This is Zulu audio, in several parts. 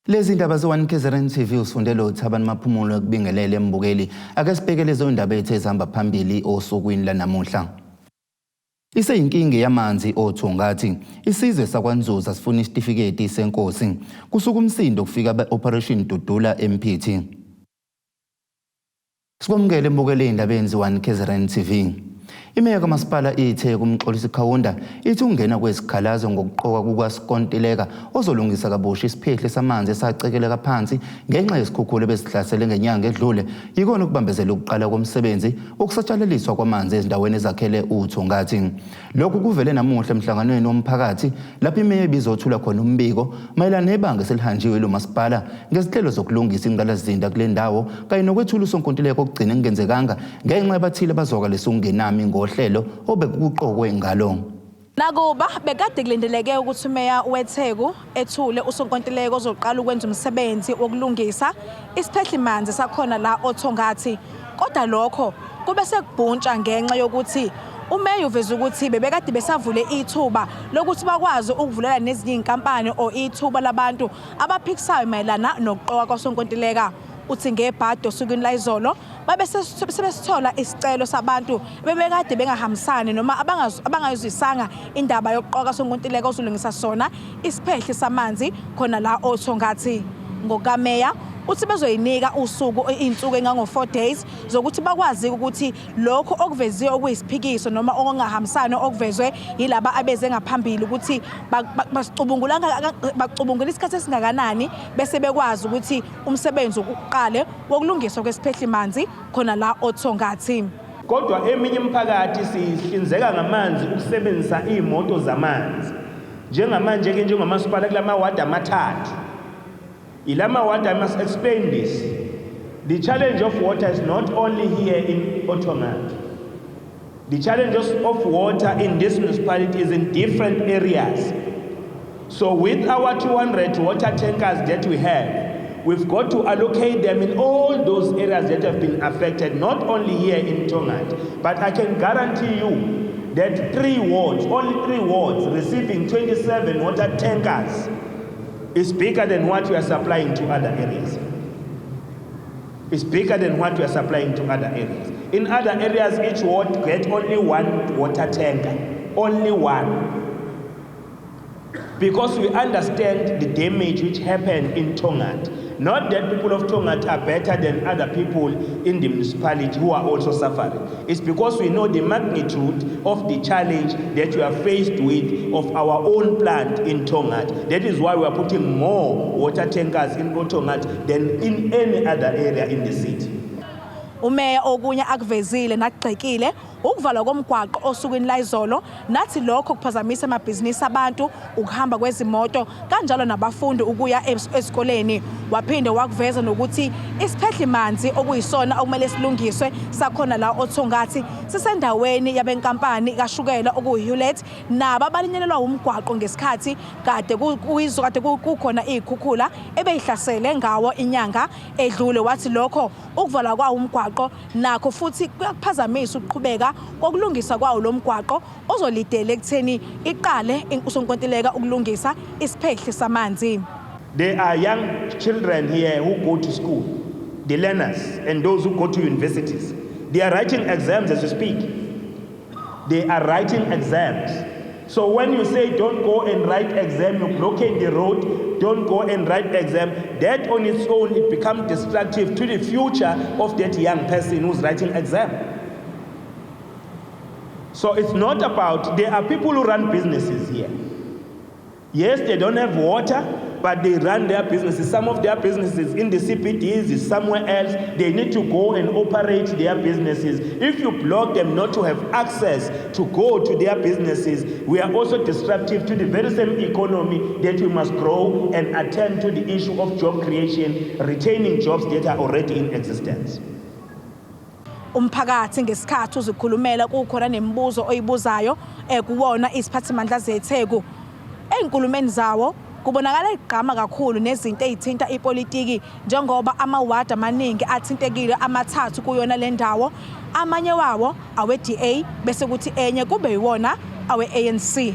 Lezi ndaba ze-1 KZN TV usifundele uThabani Maphumulo ekubingelele mbukeli. Ake sibheke lezo ndaba ethu ezihamba phambili osukwini lanamuhla. Iseyinkinga yamanzi oThongathi. Isizwe sakwaNzuza sifuna isitifiketi senkosi. Kusuka umsindo kufika be-Operation Dudula eMphithi. Sikwamukele mbukeli ey'ndabeni ze-1 KZN TV. Imeya kamasipala iTheku uMxolisi Khawunda ithi ukungena kwezikhalazo ngokuqokwa kukaSkontileka ozolungisa kabusha isiphehli samanzi esacekeleka phansi ngenxa yesikhukhula ebesihlasele ngenyanga edlule yikona okubambezela ukuqala komsebenzi wokusatshalaliswa kwamanzi ezindaweni ezakhele uThongathi. Lokhu kuvele namuhla emhlanganweni womphakathi lapho imeya ibizothula khona umbiko mayelana nebanga eselihanjiwe lo masipala ngezinhlelo zokulungisa ingqalasizinda kule ndawo kanye nokwethula usonkontileka okugcine kungenzekanga ngenxa yabathile abazwakalisa ukungenami ngohlelo obekuqokwe ngalo. Nakuba bekade kulindeleke ukuthi uMeya weTheku ethule usonkontileka ozoqala ukwenza umsebenzi wokulungisa isiphehlimanzi sakhona la oThongathi, kodwa lokho kube sekubhuntsha ngenxa yokuthi uMeya uveze ukuthi bebekade besavule ithuba lokuthi bakwazi ukuvulela nezinye iy'nkampani or ithuba labantu abaphikisayo mayelana nokuqokwa kwasonkontileka. Uthi ngebhadi osukwini layizolo babe sebesithola isicelo sabantu bebekade bengahambisani noma abangayizwisanga indaba yokuqoka sonkontileka ozolungisa sona isiphehli samanzi khona la oThongathi. Ngokukameya uthi bezoyinika usuku iy'nsuku engango-4 days zokuthi bakwazi ukuthi lokhu okuveziwe okuyisiphikiso noma okungahambisani okuvezwe yilaba abeze ngaphambili ukuthi basicubungula bacubungula isikhathi esingakanani bese bekwazi ukuthi umsebenzi ukuqale wokulungiswa kwesiphehlimanzi khona la oThongathi. Kodwa eminye imiphakathi sihlinzeka ngamanzi ukusebenzisa iy'moto zamanzi. Njengamanje-ke njengomasipala kulamawadi amathathu, ilamawadi, I must explain this. The challenge of water is not only here in Othongathi. The challenge of water in this municipality is in different areas. So with our 200 water tankers that we have, we've got to allocate them in all those areas that have been affected, not only here in Tongaat, but I can guarantee you that three wards, only three wards, receiving 27 water tankers is bigger than what we are supplying to other areas. It's bigger than what we are supplying to other areas. In other areas, each ward get only one water tanker, only one. Because we understand the damage which happened in Tongaat. Not that people of Tongaat are better than other people in the municipality who are also suffering. It's because we know the magnitude of the challenge that we are faced with of our own plant in Tongaat. That is why we are putting more water tankers in Tongaat than in any other area in the city. Umeya okunye akuvezile nakugxekile ukuvalwa komgwaqo osukwini layizolo, nathi lokho kuphazamisa amabhizinisi abantu, ukuhamba kwezimoto kanjalo nabafundi ukuya esikoleni. Waphinde wakuveza nokuthi isiphehlimanzi okuyisona okumele silungiswe sakhona la oThongathi sisendaweni yabenkampani kashukela okuyi-Hewlett, nabo abalinyelelwa umgwaqo ngesikhathi kade kade kukhona iy'khukhula ebeyihlasele ngawo inyanga edlule. Wathi lokho ukuvalwa kwawo umgwaqo nakho futhi kuyakuphazamisa ukuqhubeka kokulungisa kwawo lo mgwaqo ozolidela ekutheni iqale usonkontileka ukulungisa isiphehli samanzi. There are young children here who go to school, the learners and those who go to universities. They are writing exams as we speak. They are writing exams. So when you say don't go and write exam, you blockade the road, don't go and write exam, that on its own, it becomes destructive to the future of that young person who's writing exam. So it's not about, there are people who run businesses here. Yes, they don't have water, but they run their businesses. Some of their businesses in the CBDs is somewhere else. They need to go and operate their businesses. If you block them not to have access to go to their businesses, we are also disruptive to the very same economy that we must grow and attend to the issue of job creation, retaining jobs that are already in existence. Umphakathi ngesikhathi uzikhulumela kukhona nemibuzo oyibuzayo kuwona isiphathimandla zeTheku. Ey'nkulumeni zawo kubonakala igqama kakhulu nezinto ey'thinta ipolitiki njengoba amawadi amaningi athintekile amathathu kuyona le ndawo, amanye wawo awe-DA bese kuthi enye kube yiwona awe-ANC.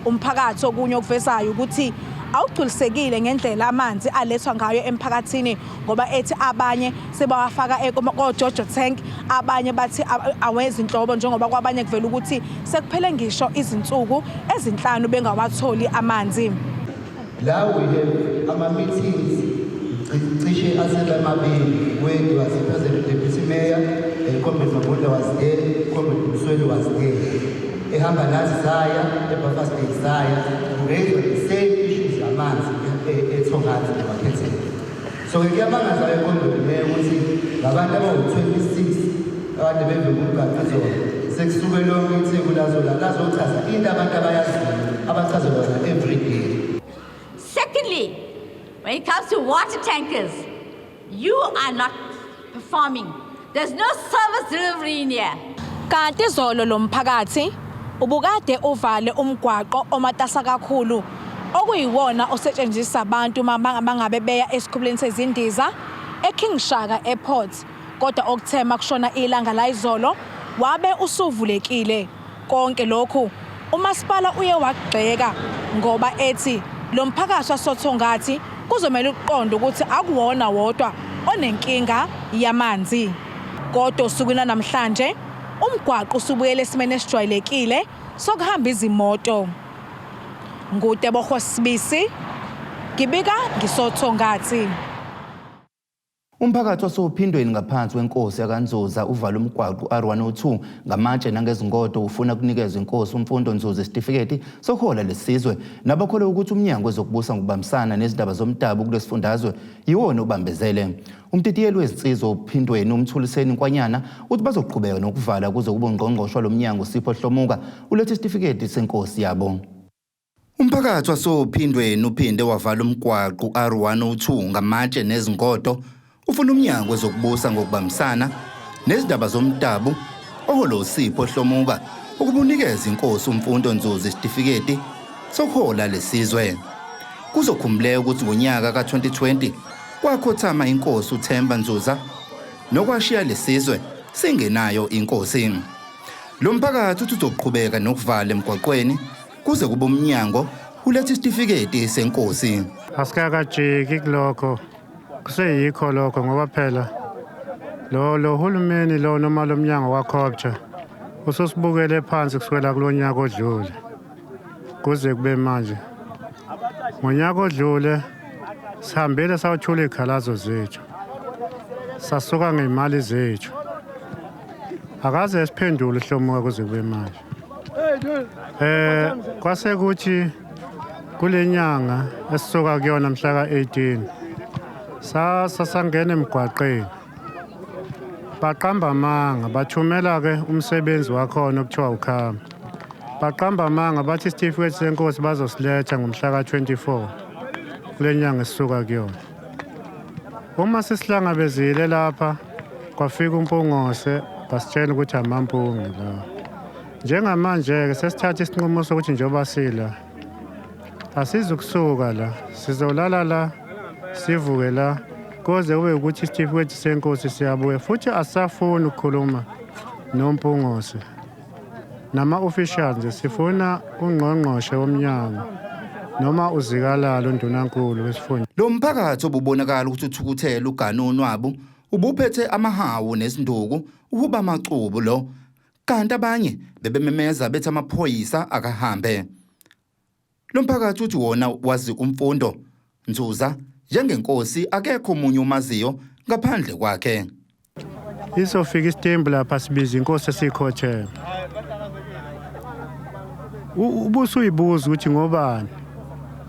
Umphakathi okunye okuvezayo ukuthi Awugculisekile ngendlela amanzi alethwa ngayo emphakathini, ngoba ethi abanye sebawafaka koJojo tank, abanye bathi awezinhlobo, njengoba kwabanye kuvela ukuthi sekuphele ngisho izinsuku ezinhlanu bengawatholi amanzi. La we have ama-meetings cishe asebemabili where there was the president, deputy mayor, and Comrade Mabunda was there, Comrade Msweli was there. Ehamba nathi saya, eBuffer State saya, we raised the same issues amanzi eThongathi namakhethelo. So kuyamangaza Comrade Mayor ukuthi ngabantu abawu-26 akade bevele umgaqo izolo, sekusuke lonke iTheku lazo la lazochaza into abantu abayaziyo, abachazelwa yona every day. Secondly, when it comes to water tankers, you are not performing. There's no service delivery in here. Kanti izolo lo mphakathi ubukade uvale umgwaqo omatasa kakhulu, okuyiwona osetshenziswa abantu uma bangabe beya esikhumulweni sezindiza eKing Shaka Airport, kodwa okuthe makushona ilanga la izolo wabe usuvulekile. Konke lokhu umasipala uye wakugxeka, ngoba ethi lo mphakathi wasoThongathi kuzomela uqonde ukuthi akuwona wodwa onenkinga yamanzi. Kodwa osukwini namhlanje umgwaqo usubuyele esimeni esijwayelekile sokuhamba izimoto. NguTebogo Sibisi, ngibika ngisoThongathi. Umphakathi wasophindweni ngaphansi kwenkosi yakaNzuza uvala umgwaqo R102 ngamatshe nangezingodo, ufuna kunikezwa inkosi uMfundo Nzuza isitifiketi sokuhola lesizwe, nabakholwa ukuthi umnyango wezokubusa ngokubambisana nezindaba zomdabu kulesifundazwe yiwona ubambezele. Umtitiyeli wezinsizwa ophindweni uMthuliseni Nkwanyana uthi bazoqhubeka nokuvala kuze kube ungqongqoshe lomnyango Sipho Hlomuka ulethe isitifiketi senkosi yabo. Umphakathi wasophindweni uphinde wavala umgwaqo R102 ngamatshe nezingodo, ufuna umnyango wezokubusa ngokubambisana nezindaba zomdabu oholwa uSipho Hlomuka ukuba unikeze inkosi uMfundo Nzuza isitifiketi sokuhola lesizwe. Kuzokhumbuleka ukuthi ngonyaka ka-2020 kwakhothama inkosi uThemba Nzuza, nokwashiya lesizwe singenayo inkosi. Lo mphakathi uthi uzoqhubeka nokuvala emgwaqweni kuze kube umnyango ulethe isitifiketi senkosi. Asikakajiki kulokho, kuseyikho lokho, ngoba phela lo hulumeni lo noma lo mnyango waCOGTA ususibukele phansi kusukela kulo nyaka odlule kuze kube manje. Ngonyaka odlule sihambile sawuthula iy'khalazo zethu, sasuka ngey'mali zethu, akaze siphendule uHlomuka kuze kube manje. Kwase kuthi kule nyanga esisuka kuyona, mhla ka-18, sasa sangena emgwaqeni, baqamba amanga, bathumela-ke umsebenzi wakhona okuthiwa ukhama, baqamba amanga bathi isitifiketi senkosi bazosiletha ngomhla ka-24 kule nyanga esisuka kuyona. Uma sesihlangabezile lapha, kwafika uMpungose, basitshela ukuthi amampunge la. Njengamanje-ke sesithatha isinqumo sokuthi njengoba sila asizukusuka la, sizolala la, sivuke la koze kube ukuthi isitifiketi senkosi siyabuya. Futhi asisafuni ukukhuluma noMpungose nama-officials nje, sifuna ungqongqoshe womnyango noma uZikalala, undunankulu wesifunda. Lo mphakathi obubonakala ukuthi uthukuthele ugane unwabu ubuphethe amahawu nezinduku, uhuba amacubu lo, kanti abanye bebememeza bethi amaphoyisa akahambe. Lo mphakathi uthi wona wazi uMfundo Nzuza njengenkosi, akekho omunye umaziyo ngaphandle kwakhe. Izofika isitembu lapha, sibiza inkosi esikhotheme. Ubusuyibuza ukuthi ngobani,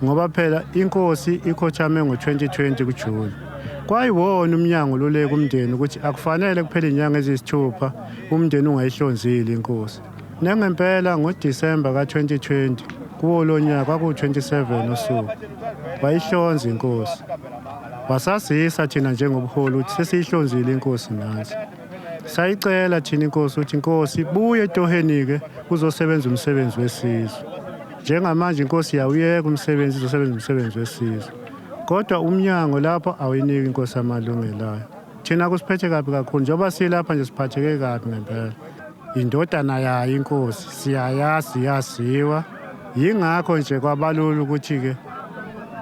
ngoba phela inkosi ikhothame ngo-2020 kuJuni. Kwayiwona umnyango loleka umndeni ukuthi akufanele kuphele inyanga eziyisithupha umndeni ungayihlonzile inkosi. Nangempela ngoDisemba ka-2020 kuwo lo nyaka, kwakuwu-27 usuku, wayihlonza inkosi. Wasazisa thina njengobuholi ukuthi sesiyihlonzile inkosi nansi. Sayicela thina inkosi ukuthi inkosi buye etoheni-ke uzosebenza umsebenzi wesizwe. Njengamanje inkosi yawuyeka umsebenzi, izosebenza umsebenzi wesizwe, kodwa umnyango lapho awuyiniki inkosi amalungelo ayo. Thina kusiphethe kabi kakhulu njengoba silapha nje, siphatheke kabi ngempela. Indodana yayo inkosi siyayazi, yaziwa, yingakho nje kwabalula ukuthi-ke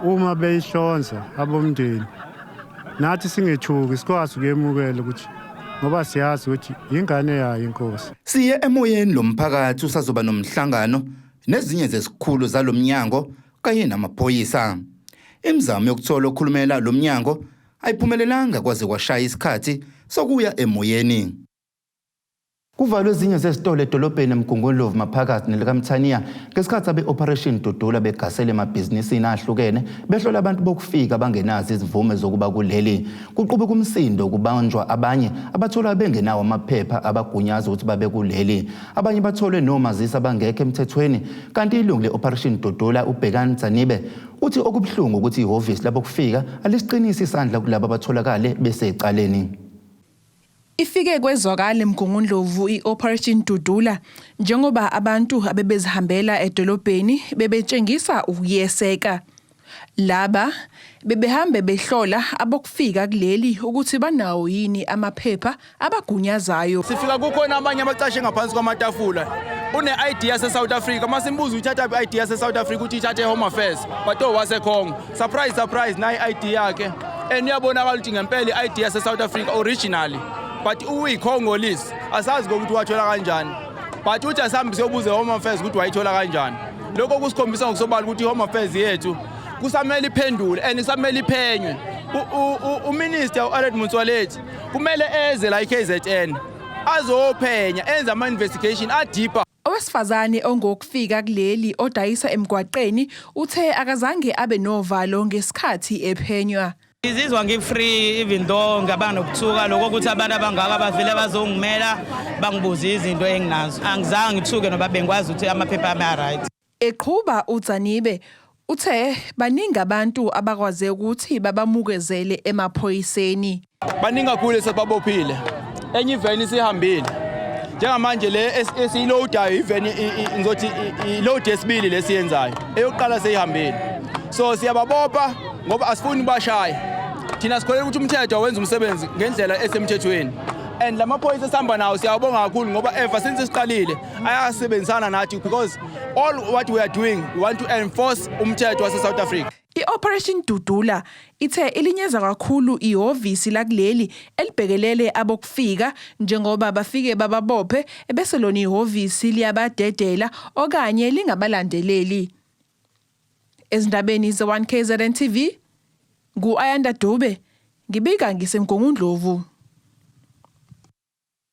Uma beyihlonza abomndeni, nathi singethuki, sikwazi ukuyemukela ukuthi ngoba siyazi ukuthi ingane yayo inkosi. Siye emoyeni, lo mphakathi usazoba nomhlangano nezinye zezikhulu zalomnyango kanye namaphoyisa. Imizamo yokuthola okhulumela lo mnyango ayiphumelelanga kwaze kwashaya isikhathi sokuya emoyeni. Kuvalwe ezinye zezitolo edolobheni eMgungundlovu maphakathi nelikaMthaniya ngesikhathi abe-Operation Dudula begasele emabhizinisini ahlukene behlola abantu bokufika abangenazo izimvume zokuba kuleli. Kuqubuka umsindo kubanjwa abanye abatholwa bengenawo amaphepha abagunyaza ukuthi babe kuleli. Abanye batholwe nomazisi abangekho emthethweni, kanti ilungu le-Operation Dudula uBhekani Dzanibe uthi okubuhlungu ukuthi ihhovisi labokufika alisiqinisi isandla kulabo abatholakale besecaleni. Ifike kwezwakala eMgungundlovu i-Operation Dudula njengoba abantu abebezihambela edolobheni bebetshengisa ukuyeseka. Laba bebehambe behlola abokufika kuleli ukuthi banawo yini amaphepha abagunyazayo. Sifika kukhona abanye abacashe ngaphansi kwamatafula, une-ID yase-South Africa. Uma simbuza uyithatha i-ID yase-South Africa, uthi ithathe e-Home Affairs, but owaseCongo. Surprise, surprise, nayi i-ID yakhe and uyabonakala ukuthi ngempela i-ID yase-South Africa originally, but uyi-Congolese. Asazi kokuthi wathola kanjani, but uthi asihambe siyobuza e-Home Affairs ukuthi wayithola kanjani. Lokho kusikhombisa ngokusobala ukuthi i-Home Affairs yethu kusamele iphendule and kusamele iphenywe. Uminister u-Alfred Motsoaledi kumele eze la i-KZN azophenya, enze ama-investigation adeeper. Owesifazane ongokufika kuleli odayisa emgwaqeni uthe akazange abe novalo ngesikhathi ephenywa. Ngizizwa ngi-free, even though ngaba nokuthuka lokho ukuthi abantu abangaka bavele bazongimela bangibuze izinto enginazo. Angizange ngithuke noba bengikwazi ukuthi amaphepha ami a-right. Eqhuba uDzanibe uthe baningi abantu abakwaze ukuthi babamukezele emaphoyiseni. Baningi kakhulu esebabophile. Enye iveni isihambile. Njengamanje le esiyiloadayo iveni, ngizothi iload yesibili lesiyenzayo. Eyokuqala seyihambile. So siyababopha ngoba asifuni bashaya. Thina sikholelwa ukuthi umthetho wenza umsebenzi ngendlela esemthethweni. And lamaphoyisa esihamba nawo siyawabonga kakhulu ngoba ever since siqalile ayasebenzisana nathi, because all what we are doing, we want to enforce umthetho wase-South Africa. I-Operation Dudula ithe ilinyeza kakhulu ihhovisi lakuleli elibhekelele abokufika njengoba bafike bababophe bese lona ihhovisi liyabadedela okanye lingabalandeleli. Ezindabeni ze-1 KZN TV, ngu-Ayanda Dube, ngibika ngiseMgungundlovu.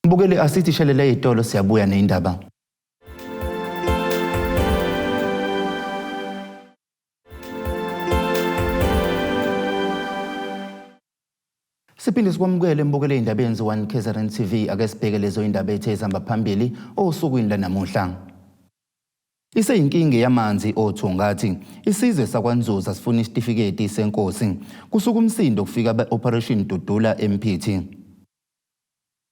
Mbukeli, asithi shelele izitolo, siyabuya nezindaba. Siphinde sikwamukele mbukele ey'ndabeni ze-1 KZN TV. Ake sibheke lezo indaba ethe ezihamba phambili osukwini lanamuhla. Iseyinkinga yamanzi oThongathi. Isizwe sakwaNzuza sifuna isitifiketi senkosi. Kusuka umsindo kufika be-Operation Dudula eMphithi.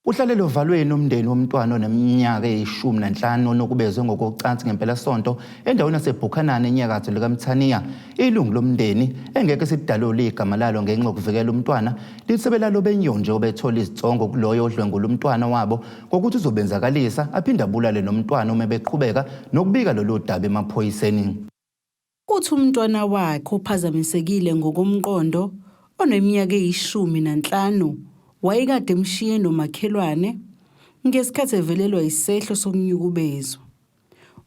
Uhlalele ovalweni umndeni womntwana oneminyaka eyi-15 onukubezwe ngokocansi ngempelasonto endaweni yaseBhukhanani enyakatho likaMthaniya. Ilungu lomndeni engeke sidalule igama lalo ngenxa yokuvikela umntwana lisebela lobenyonje obethola izinsongo kuloyo odlwengula umntwana wabo ngokuthi uzobenzakalisa aphinde abulale nomntwana uma beqhubeka nokubika lolu daba emaphoyiseni. Uthi umntwana wakhe ophazamisekile ngokomqondo oneminyaka eyi-15 wayekade emshiye nomakhelwane ngesikhathi evelelwa isehlo sokunyukubezwa.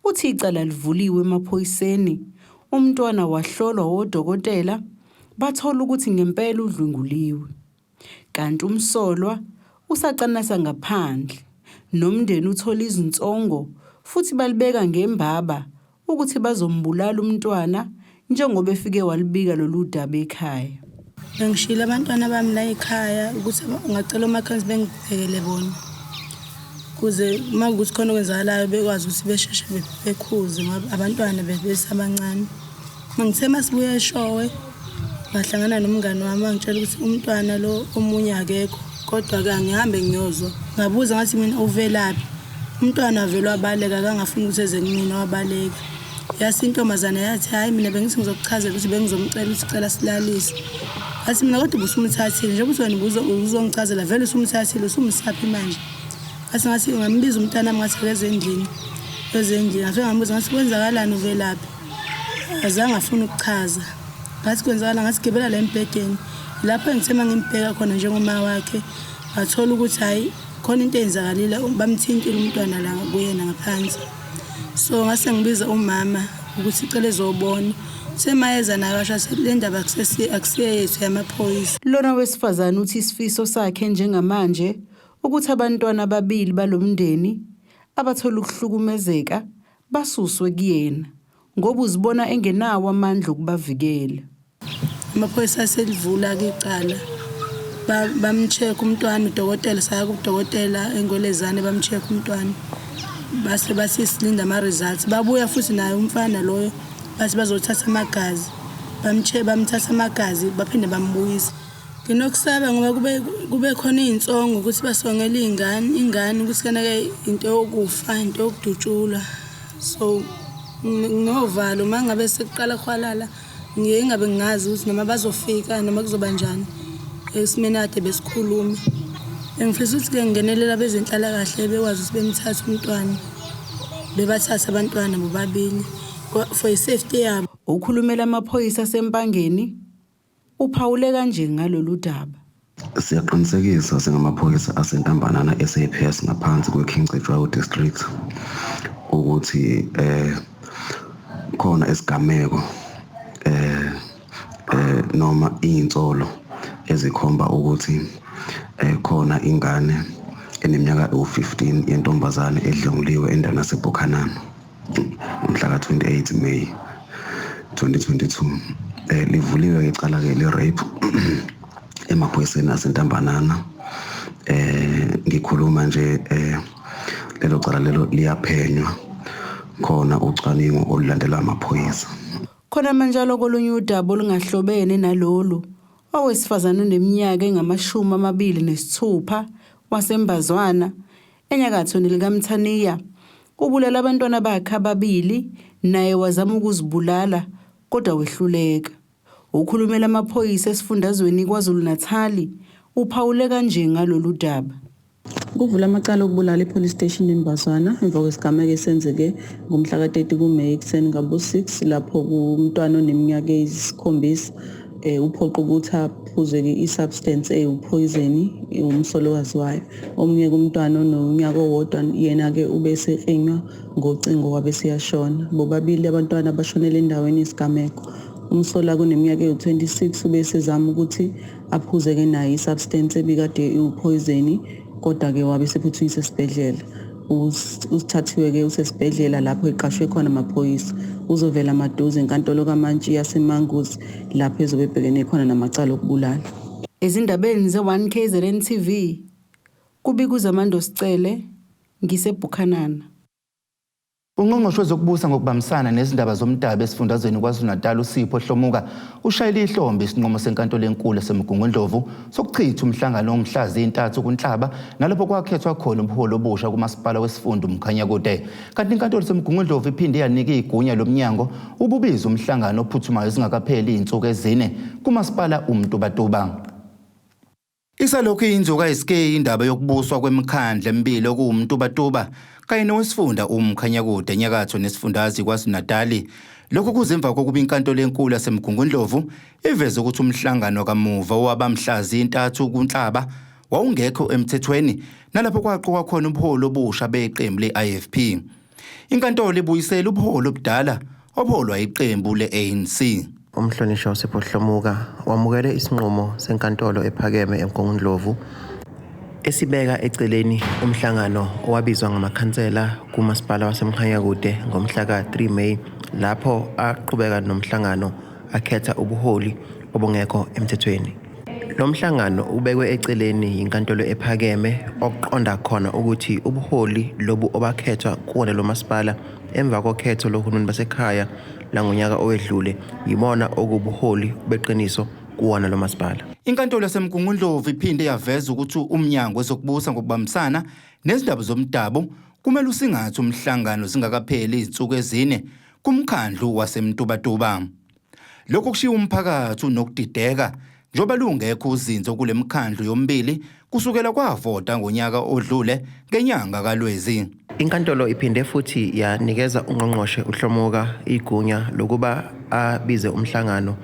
Uthi icala livuliwe emaphoyiseni, umntwana wahlolwa wodokotela bathola ukuthi ngempela udlwenguliwe. Kanti umsolwa usacanasa ngaphandle, nomndeni uthola izinsongo futhi balibeka ngembaba ukuthi bazombulala umntwana njengoba efike walibika lolu daba ekhaya. Bengishiyile abantwana bami la ekhaya ukuthi ngacela omakhelwane bengibhekele bona kuze uma kuwukuthi khona okwenzakalayo bekwazi ukuthi besheshe bekhuze ngoba abantwana bebesabancane. Ngithe masibuya eShowe ngahlangana nomngani wami, wangitshela ukuthi umntwana lo omunye akekho, kodwa-ke angihambe ngiyozwa. Ngabuza ngathi mina uvelaphi? Umntwana wavele wabaleka, akangafuni ukuthi eze kumina, wabaleka. Yase intombazane yathi hhayi, mina bengithi ngizokuchazela ukuthi bengizomcela ukuthi cela silalise. Ngathi mina kodwa ubusumthathile njengoba uthi wena uzongichazela, vele usumthathile, usumsaphi manje? Ngathi ngambiza umntanami, ngathi akeze endlini, eze endlini. Ngafike ngambuza ngathi kwenzakalani, uvelaphi? Azange afune ukuchaza. Ngathi kwenzakala ngasigibela la embhedeni. Lapho engithe uma ngimbheka khona njengoma wakhe ngathola ukuthi hhayi khona into eyenzakalile bamthintile umntwana la kuyena ngaphansi. So ngase ngibiza umama ukuthi icela ezobona. Semayeza naye washo athi le ndaba akusiye yethu yamaphoyisa. Lona wesifazane uthi isifiso sakhe njengamanje ukuthi abantwana ababili balo mndeni abathola ukuhlukumezeka basuswe kuyena ngoba uzibona engenawo amandla okubavikela. Amaphoyisa aselivula-ke icala bamcheck umntwana udokotela saya kudokotela engwelezane bamcheck umntwana base bathi silinda ama-results babuya futhi naye umfana loyo bathi bazothatha amagazi bamthatha amagazi baphinde bambuyisa. Nginokusaba ngoba kube kube khona iy'nsongo ukuthi basongela iy'ngane ingane ukuthi kanake into yokufa into yokudutshulwa so nginovalo uma ngabe sekuqala kuhwalala ngiye ngingabe ngingazi ukuthi noma bazofika noma kuzoba njani esimeni kade besikhuluma. Bengifisa ukuthi-ke ngingenelela abezenhlalakahle bekwazi ukuthi bemthathe umntwana bebathathe abantwana bobabili for i-safety yabo. Okhulumela amaphoyisa aseMpangeni, Uphawule kanje ngalolu daba. Siyaqinisekisa singamaphoyisa aseNtambanana SAPS ngaphansi kwe-King Cetshwayo District ukuthi eh khona isigameko eh eh noma izinsolo ezikhomba ukuthi eh khona ingane eneminyaka ewu-15 yentombazane edlwenguliwe endaweni yaseBuchanan. Ngomhla ka-28 May 2022. Livuliwe icala ke le-rape emaphoyiseni aseNtambanana. Ngikhuluma nje lelo cala lelo liyaphenywa, khona ucwaningo olulandelwa amaphoyisa. Khona manjalo kolunye udaba olungahlobene nalolu, owesifazane oneminyaka engu-26 waseMbazwana enyakatho nelikaMthaniya, ubulele abantwana bakhe ababili naye wazama ukuzibulala kodwa wehluleka. Okhulumela amaphoyisa esifundazweni iKwaZulu-Natali uphawule kanje ngalolu daba. Kuvulwe amacala okubulala ePolice Station eMbazwana emva kwesigameko esenzeke ngomhla ka-30 kuMeyi ekuseni ngabo-6 lapho kumntwana oneminyaka eyisikhombisa uphoqa ukuthi aphuze-ke i-substance ewuphoyizeni umsolokazi wayo. Omunye-ke umntwana ononyaka owodwa yena-ke ubeseklinywa ngocingo wabe seyashona. Bobabili abantwana bashonele endaweni yesigameko. Umsolwa kuneminyaka ewu-26 ubesezama ukuthi aphuze-ke naye i-substance ebikade iwuphoyizeni kodwa-ke wabe sephuthunyiswa esibhedlela. Usithathiwe-ke usesibhedlela lapho eqashwe khona amaphoyisa. Uzovela maduze enkantolo kamantshi yaseManguzi lapho ezobe ebhekene khona namacala okubulala. Ezindabeni ze-1 KZN TV, kubika uZamando Sicele, ngiseBuchanan. Ungqongqoshe wezokubusa ngokubambisana nezindaba zomdabu esifundazweni KwaZulu-Natal uSipho Hlomuka ushayele ihlombe isinqumo senkantolo enkulu yaseMgungundlovu sokuchitha umhlangano womhla zintathu kuNhlaba nalapho kwakhethwa khona ubuholi obusha kumasipala wesifunda uMkhanyakude. Kanti inkantolo yaseMgungundlovu iphinde yanika igunya lomnyango ububiza umhlangano ophuthumayo zingakapheli izinsuku ezine kumasipala uMtubatuba. Isalokhu iyinzuka isikeyi indaba yokubuswa kwemikhandlu emibili okuwuMtubatuba kanye nowesifunda uMkhanyakude enyakatho nesifundazwe KwaZulu-Natali. Lokhu kuze emva kokuba inkantolo enkulu yaseMgungundlovu iveze ukuthi umhlangano kamuva owaba mhla zintathu kuNhlaba wawungekho emthethweni nalapho kwaqokwa khona ubuholi obusha beqembu le-IFP. Inkantolo ibuyisele ubuholi obudala obuholwa iqembu le-ANC. Umhlonishwa uSipho Hlomuka wamukele isinqumo seNkantolo Ephakeme eMgungundlovu esibeka eceleni umhlangano owabizwa ngamakhansela kuMasipala waseMkhanyakude ngomhla ka-3 May lapho aqhubeka nomhlangano akhetha ubuholi obungekho emthethweni. Lo mhlangano ubekwe eceleni yinkantolo ephakeme okuqonda khona ukuthi ubuholi lobu obakhethwa kuwona lo masipala emva kokhetho lohulumeni basekhaya langonyaka owedlule yibona okuwubuholi beqiniso kuwona lo masipala. Inkantolo yaseMgungundlovu iphinde yaveza ukuthi uMnyango wezokuBusa ngokuBambisana neziNdaba zoMdabu kumele usingathe umhlangano zingakapheli izinsuku ezine kumkhandlu waseMtubatuba. Lokhu kushiya umphakathi unokudideka njengoba lungekho uzinzo kule mkhandlu yomibili kusukela kwavota ngonyaka odlule ngenyanga kaLwezi. Inkantolo iphinde futhi yanikeza uNgqongqoshe uHlomuka igunya lokuba abize umhlangano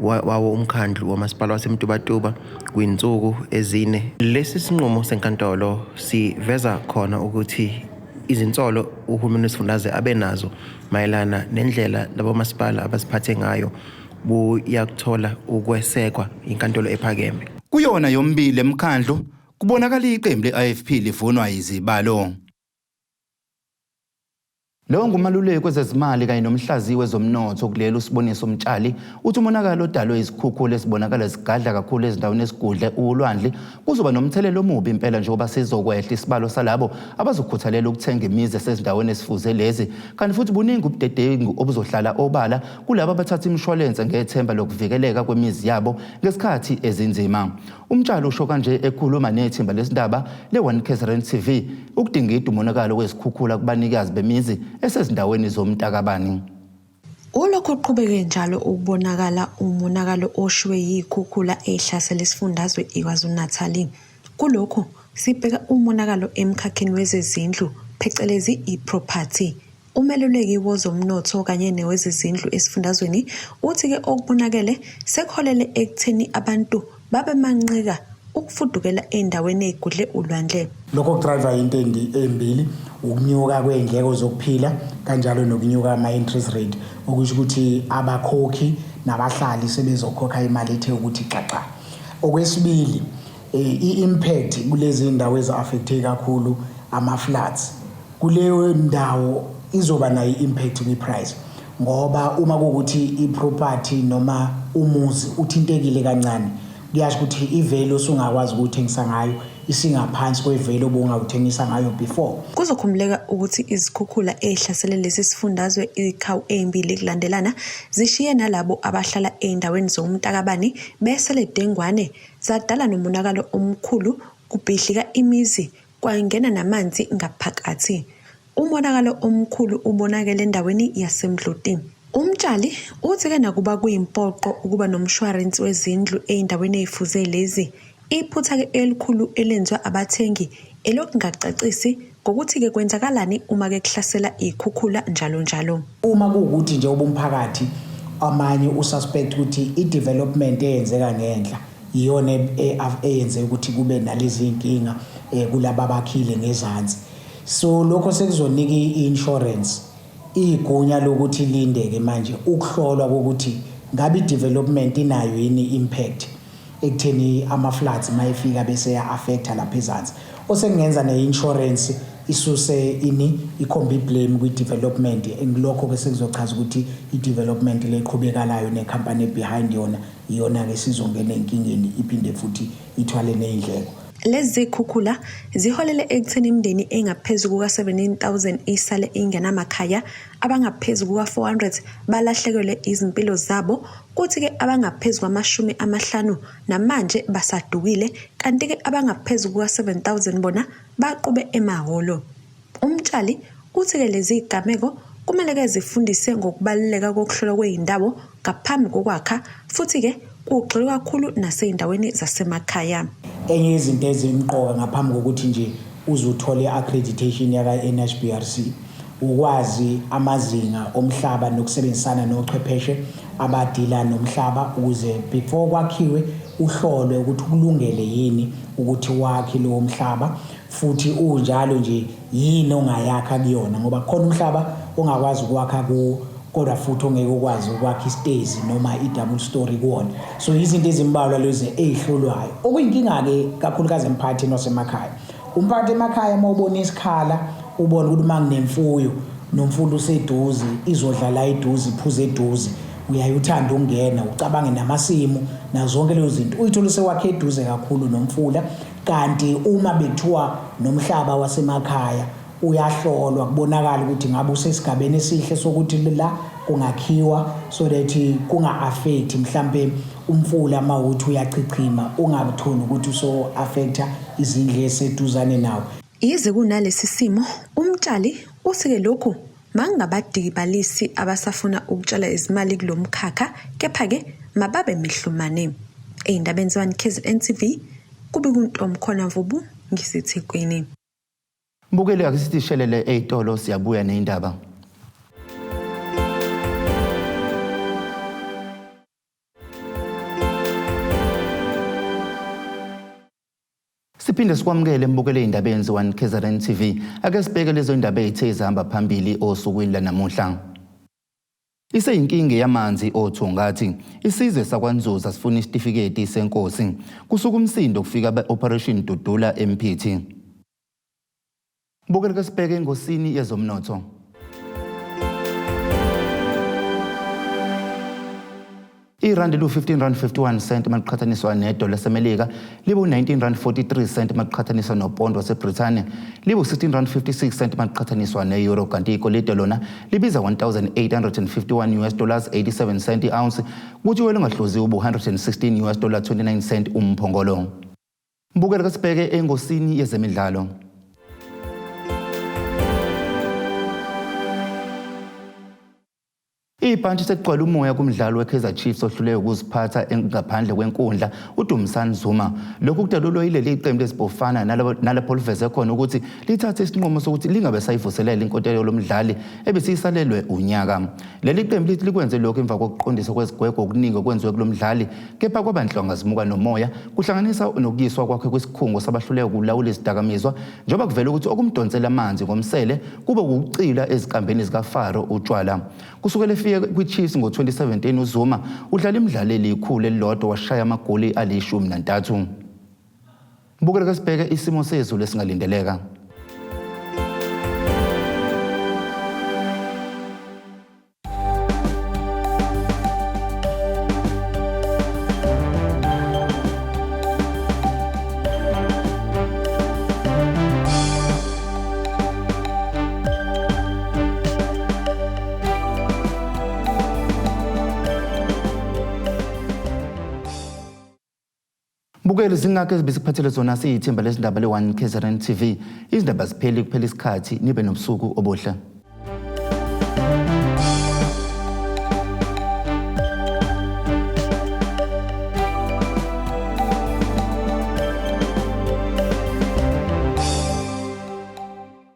wawo umkhandlu womasipala waseMtubatuba kwinsuku ezine. Lesi sinqumo senkantolo siveza khona ukuthi izinsolo uhulumeni wesifundazwe abenazo mayelana nendlela labo masipala abasiphathe ngayo buyakuthola ukwesekwa inkantolo ephakeme. Kuyona yombili emkhandlu kubonakala iqembu le-IFP livunwa izibalo. Lo ngumaluleki wezezimali kanye nomhlaziyi wezomnotho kuleli uSiboniso Mtshali uthi umonakalo odalwe izikhukhula ezibonakala zigadla kakhulu ezindaweni ezigudle ulwandle kuzoba nomthelela omubi impela njengoba sizokwehla isibalo salabo abazokhuthalela ukuthenga imizi esezindaweni esifuze lezi kanti futhi buningi ubudedengu obuzohlala obala kulabo abathatha imishwalense ngethemba lokuvikeleka kwemizi yabo ngesikhathi ezinzima. UMtshali usho kanje ekhuluma nethimba lesindaba le-One KZN TV ukudingida umonakalo wezikhukhula kubanikazi bemizi esezindaweni zomntakabani. Ulokhu uqhubeke njalo ukubonakala umonakalo oshiwe yizikhukhula ezihlasele isifundazwe iKwaZulu-Natali. Kulokhu sibheka umonakalo emkhakheni wezezindlu phecelezi i-property. Umeluleki wozomnotho kanye nowezezindlu esifundazweni uthi-ke okubonakele sekuholele ekutheni abantu babe manqika ukufudukela ey'ndaweni ey'gudle ulwandle. Lokho kudrayiva into embili, ukunyuka kwey'ndleko zokuphila kanjalo nokunyuka ama-interest rate, okusho ukuthi abakhokhi nabahlali sebezokhokha imali ethe ukuthi xaxa. Okwesibili, i-impact kulezi ndawo ezi-affecte kakhulu ama-floods. Kuleyo ndawo izoba nayo i-impact kwi-price ngoba uma kuwukuthi i-property noma umuzi uthintekile kancane, kuyasho ukuthi i-value osungakwazi ukuwuthengisa ngayo isingaphansi kwe-value obungawuthengisa ngayo before. Kuzokhumbuleka ukuthi izikhukhula ezihlasele lesi sifundazwe izikhawu ezimbili kulandelana zishiye nalabo abahlala ezindaweni zomntakabani besele dengwane zadala nomonakalo omkhulu kubhidlika imizi kwangena namanzi ngaphakathi. Umonakalo omkhulu ubonakele endaweni yaseMdloti. UMtshali uthi-ke nakuba kuyimpoqo ukuba nomshwarensi wezindlu ey'ndaweni ey'fuze lezi, iphutha-ke elikhulu elenziwa abathengi elokungacacisi ngokuthi-ke kwenzakalani uma-ke kuhlasela iy'khukhula njalo njalo. Uma kuwukuthi njengoba umphakathi amanye ususpect ukuthi i-development eyenzeka ngenhla iyona eyenze ukuthi kube nalezi zinkinga kulaba abakhile ngezansi, so lokho sekuzonika i-insurance igunya lokuthi ilinde-ke manje ukuhlolwa kokuthi ngabe i-development inayo yini i-impact ekutheni ama-floods uma efika bese ya-affecta lapha ezansi, osekungenza ne-insurance isuse ini ikhombe i-blame kwi-development. Lokho-ke sekuzochaza ukuthi i-development le eqhubekalayo nekhampani behind yona iyona-ke sizongena ey'nkingeni iphinde futhi ithwale ney'ndleko. Lezi zikhukhula ziholele ekutheni imindeni engaphezu kuka-17,000 isale ingenamakhaya, abangaphezu kuka-400 balahlekelwe izimpilo zabo, kuthi-ke abangaphezu kwama-50 namanje basadukile, kanti-ke abangaphezu kuka-7,000 bona baqube emahholo. UMtshali uthi-ke lezi zigameko kumele-ke zifundise ngokubaluleka kokuhlolwa kwey'ndawo ngaphambi kokwakha futhi-ke kugxilwe kakhulu nasey'ndaweni zasemakhaya. Enye yezinto ezimqoka ngaphambi kokuthi nje uze uthole i-accreditation yaka-NHBRC ukwazi amazinga omhlaba nokusebenzisana nochwepheshe abadila nomhlaba ukuze before kwakhiwe uhlolwe ukuthi kulungele yini ukuthi wakhe lowo mhlaba futhi unjalo nje yini ongayakha kuyona, ngoba kukhona umhlaba ongakwazi ukwakha kuwo kodwa futhi ongeke ukwazi ukwakha isitezi noma i-double story kuwona. So izinto ezimbalwa lezi ey'hlolwayo, okuyinkinga-ke kakhulukazi emphakathini wasemakhaya. Umphakathi emakhaya uma ubona isikhala ubone ukuthi uma nginemfuyo nomfundo useduze izodlala eduze iphuze eduze, uyaye uthande ukungena ucabange namasimu nazo zonke lezo zinto, uyithole usewakhe eduze kakhulu nomfula. Kanti uma bekuthiwa nomhlaba wasemakhaya uyahlolwa kubonakala ukuthi ngabe usesigabeni esihle sokuthi la kungakhiwa so that kunga-affect mhlampe umfula uma ukuthi uyachichima ungakutholi ukuthi uso-affecta izindlu eseduzane nawo. Yize kunalesi simo, uMtshali uthi-ke lokhu makungabadikibalisi abasafuna ukutshala izimali kulo mkhakha, kepha-ke mababe mehlumane. Ey'ndabeni ze-One KZN TV, kubika uNtomkhona Mvubu ngiseThekwini. Mbukeli, ake sithi shelele ey'tolo, siyabuya ney'ndaba. Siphinde sikwamukele mbukele indaba eyenziwa KZN TV. Ake sibheke lezo indaba ezithe izihamba phambili osukwini lanamuhla. Iseyinkinga yamanzi oThongathi. Isizwe sakwaNzuza sifuna isitifiketi senkosi. Kusuka umsindo kufika be-Operation Dudula eMphithi. Bukela ke sibheke engosini yezomnotho. Irandi lu-15 rand 51 cent maliqhathaniswa nedola laseMelika, libu-19 rand 43 cent maliqhathaniswa nopondo waseBrithani, libu-16 rand 56 cent maliqhathaniswa ne-euro, kanti igolide lona libiza 1851 US dollars 87 cent i-ounce, kuthi welungahluziwe ubu-116 US dollar 29 cent umphongolo. Mbukelo ke sibheke engosini yezemidlalo. Ibhantshi sekugcwele umoya kumdlalo weKaizer Chiefs ohluleke ukuziphatha ngaphandle kwenkundla uDumisani Zuma. Lokhu kudalulwe yileli qembu lezibhofana nalapho liveze khona ukuthi lithathe isinqumo sokuthi lingabe sayivuselela inkotelelo lomdlali ebesiyisalelwe unyaka. Leli qembu lithi likwenze lokhu emva kokuqondiswa kwezigwegwe okuningi okwenziwe kulo mdlali kepha kwaba nhlonga zimuka nomoya kuhlanganisa nokuyiswa kwakhe kwisikhungo sabahluleka ukulawula izidakamizwa njengoba kuvela ukuthi okumdonsela amanzi ngomsele kube ukucila ezikambeni zikaFaro utshwala. Kusukela efike kwiChiefs ngo-2017 uZuma udlala imidlalo elikhulu elilodwa washaya amagoli ali-13. Bukela ke sibheke isimo sezulu esingalindeleka. Bukele zingakho ezibesikuphathele zona siyithimba lezindaba le-1 KZN TV. Izindaba zipheli kuphela isikhathi nibe nobusuku obuhle.